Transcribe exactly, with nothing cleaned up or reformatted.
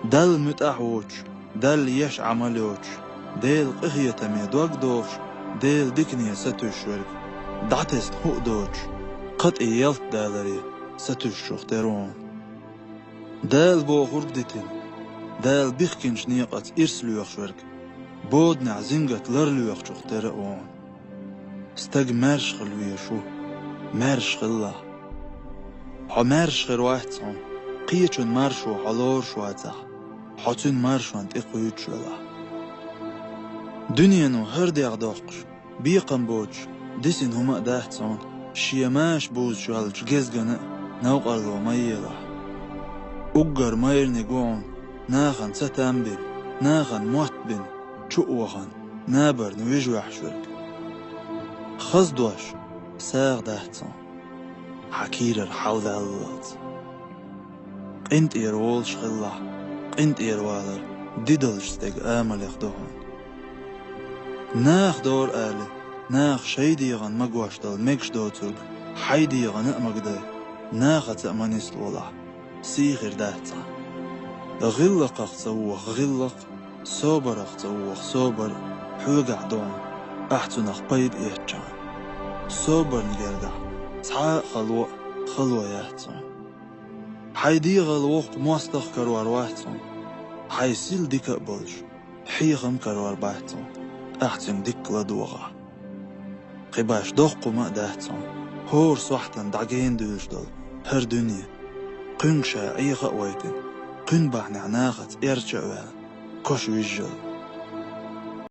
Далла муьтӀахь воцуш, Далла еш Ӏамал йоцуш, Делан къинхетаме дог дохуш, Делан дикане сатуьйсуш верг, дӀатесна хӀуъа доцуш, кхаа тӀе ялта даларе сатуьйсучух тера ву хьуна. Дала бохург дитина, Дала бихкинчу некъаца ирс лоьхуш верг, боданехь зингат ларлоьхучух тера а ву хьуна. Стаг маьрша хила везаш ву, маьрша хилалахь. Хьо маьрша хир вац хьуна, кхечун маршо хьо лоруш вацахь, хьо цуьнан маршонна тӀекхуьйдуш велахь. Дуьнено хӀара дегӀ доккхуш, бекхам боцуш, дисина хӀума а дац хьуна, шен маша бузуш йолчу гезгана а новкъарло ма елахь. Уггар майраниг ву хьуна, нахана цатам бина, нахана мотт бина, чу а вахана, набарна вижа ваьхьаш верг. Хаза дош сагӀа дац хьуна, хьан кийрара хьал даллалц. КъинтӀера волуш хилалахь, къинтӀера валар дидалчу стеган амалех ду хьуна. Наха дора али, наха шайн дегӀана магош долу мегаш доцург хьайн дегӀана а магадо, нахаца а ма нислолахь, сий хир дац хьан. ГӀиллакхах ца воха гӀиллакх, собарах ца воха собар хьоьгахь ду хьуна, ахь цунах пайда эцчахьана. Собарна гергахь цхьа а хало а хало яц хьуна. Хьайн дегӀал воккха мостагӀа карор вац хьуна, хьайн сил дика а болуш, хьехам карор бац хьуна, ахь цуьнга дикка ладогӀахь. Кхин баш доккха хӀума а дац хьуна, хӀора сохьтана дӀагена дуьйлуш долу хӀара дуьне, кхуьнга ша Ӏеха а вайтина, кхуьнан бахьанехь нахаца эрча а ваьлла, кош вижжал.